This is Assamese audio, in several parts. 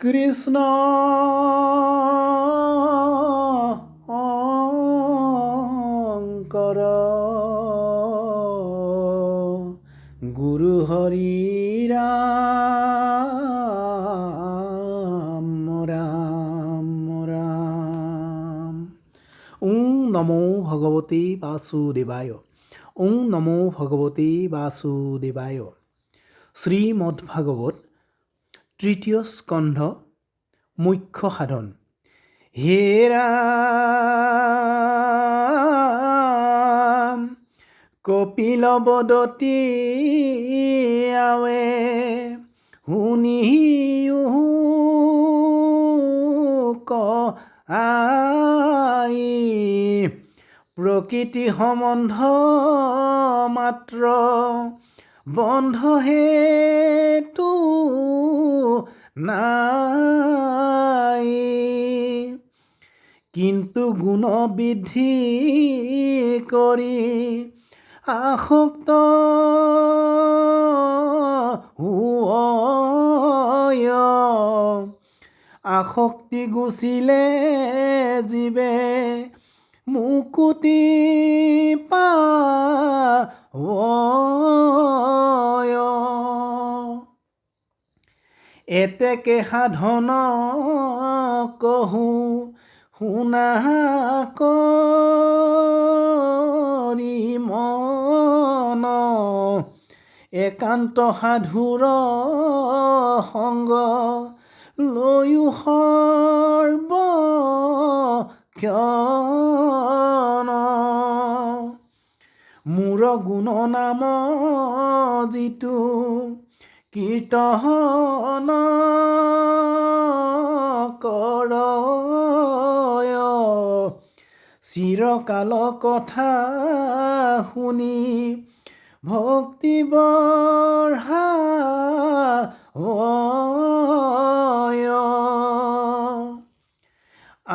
কৃষ্ণ শংকৰ গুৰু হৰি ৰাম ৰাম ৰাম। ওং নমো ভগৱতী বাসুদেৱায়, ওং নমো ভগৱতী বাসুদেৱায়। শ্ৰীমদ্ভাগৱত তৃতীয় স্কন্ধ, মুখ্য সাধন। হে ৰাম, কপিল বদতি আৱে শুনিও ক আই, প্ৰকৃতি সম্বন্ধ মাত্ৰ বন্ধ হেতু নাই। কিন্তু গুণ বৃদ্ধি কৰি আসক্ত হোৱয়, আসক্তি গুচিলে জীৱে মুকুতি পায়। এতেকে সাধন কহো শুনা কৰি মন, একান্ত সাধুৰ সংগ লৈও সৰ্ব ক্ষণ। মোৰ গুণ নাম যিটো কীৰ্তন কৰয়, চিৰকাল কথা শুনি ভক্তি বঢ়ায়।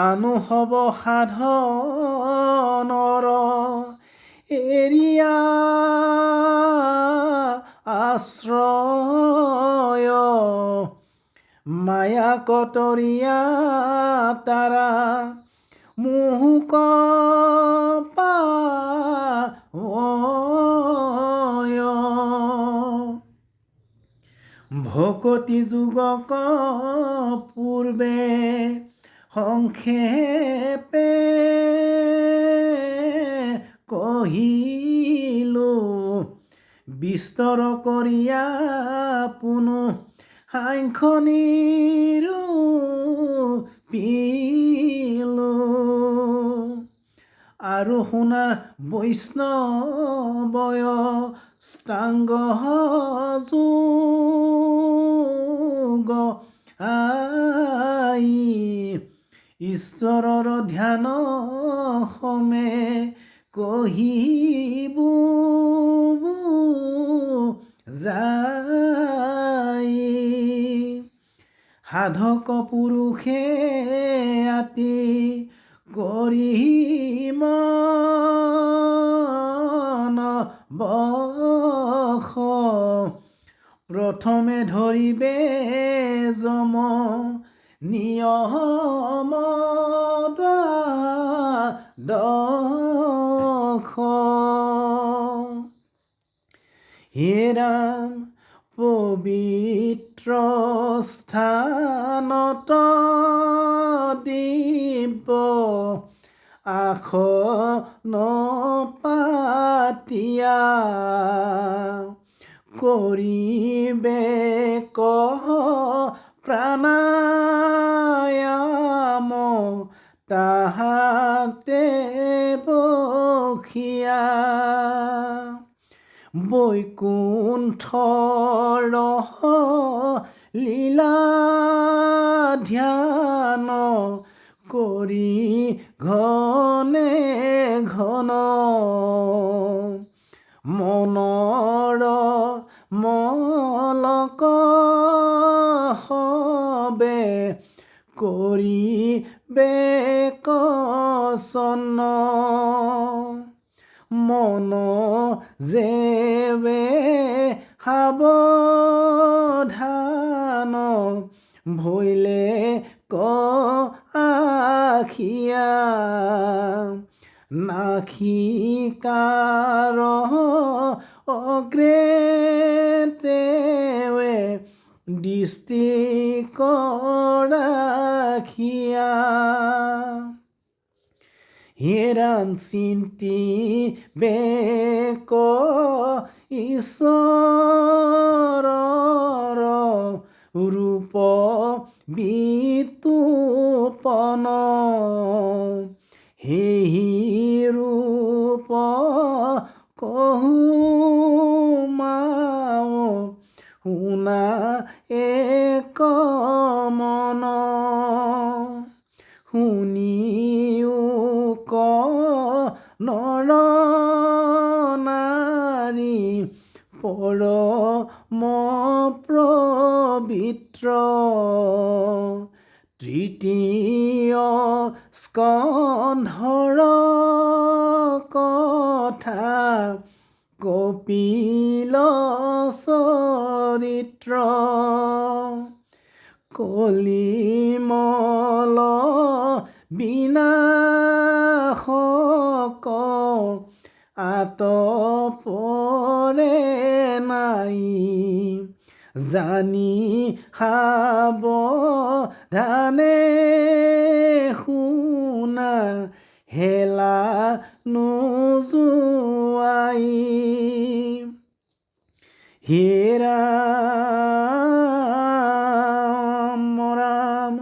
আনো সব সাধনৰ এৰিয়া আশ্ৰয়, মায়া কতৰীয়া তাৰা মোহক পায়। ভকতি যোগক পূৰ্বে সংক্ষেপে কহিলো, বিস্তৰ কৰিয়া পুনু সাংখ্য নিৰূপিলো। আৰু শুনা বৈষ্ণৱয় অষ্টাঙ্গ যোগ আই, ঈশ্বৰৰ ধ্যান সমে কহিবো যাই। সাধক পুৰুষে আতি কৰি মন বশ, প্ৰথমে ধৰিবে যম নিয়ম দ্বাদশ। হে ৰাম, পবিত্ৰ স্থানত দিব্য আসন পাতিয়া কৰিবে কহ প্ৰাণায়াম তাহাতে বসিয়া। বৈকুণ্ঠৰ লীলা ধ্যান কৰি ঘনে ঘন, মনৰ মলক সবে কৰিবে কচন। মন যেৱে সাৱধান ভৈলে ক আখিয়া। নাসিকাৰ অগ্ৰে তেৱে দৃষ্টি ৰাখিয়া। হে ৰাম চিন্তি বেক ঈশ্বৰৰ ৰূপ বিতোপন, সেহি ৰূপ কহো মাও শুনা এক মন। শুনিও ক নৰ নাৰী পৰম পবিত্ৰ। তৃতীয় স্কন্ধৰ কথা কপিল চৰিত্ৰ। কলিমল বিনাশক আতপৰে নাই, জানি সাৱধানে শুনা হেলা নোযোৱাই। হে ৰাম ৰাম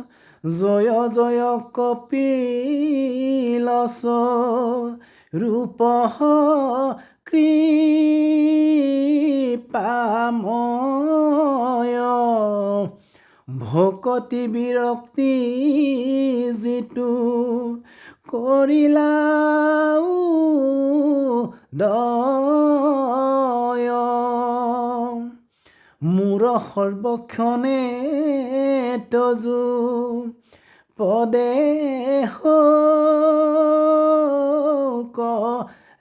জয় জয় কপিল ৰূপ কৃপাময়, ভকতি বিৰক্তি যিটো কৰিলা দয়। মোৰ সৰ্বক্ষণে তজু পদে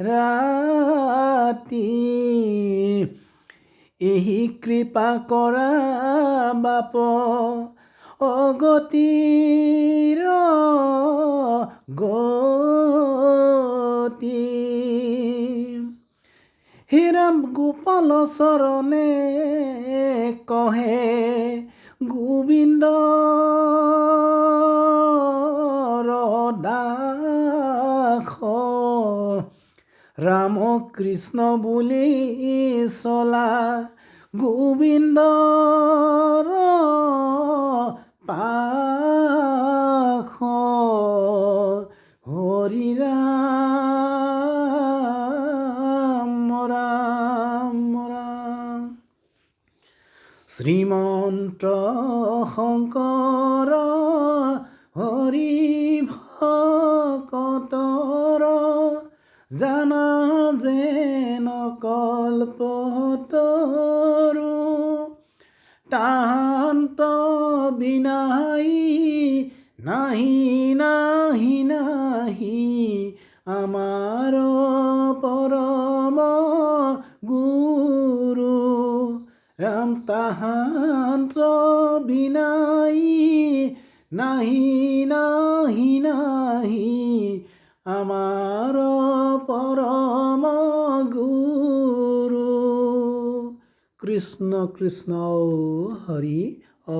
ৰাতি, এহি কৃপা কৰা বাপ অগতিৰ গতি। হে ৰাম গোপাল চৰণে কহে গোবিন্দ দাস, ৰাম কৃষ্ণ বুলি চলা গোবিন্দৰ পাশ। হৰি ৰাম ৰাম ৰাম। শ্ৰীমন্ত শংকৰ হৰি ভকতৰ জানা যেন কল্পতৰু, তাহান্ত বিনাই নাহি নাহি নাহি আমাৰ পৰম গুৰু। ৰাম তাহান্ত বিনাই নাহি নাহি নাহি আমাৰ পৰম গুৰু। কৃষ্ণ কৃষ্ণ হৰি ঔ।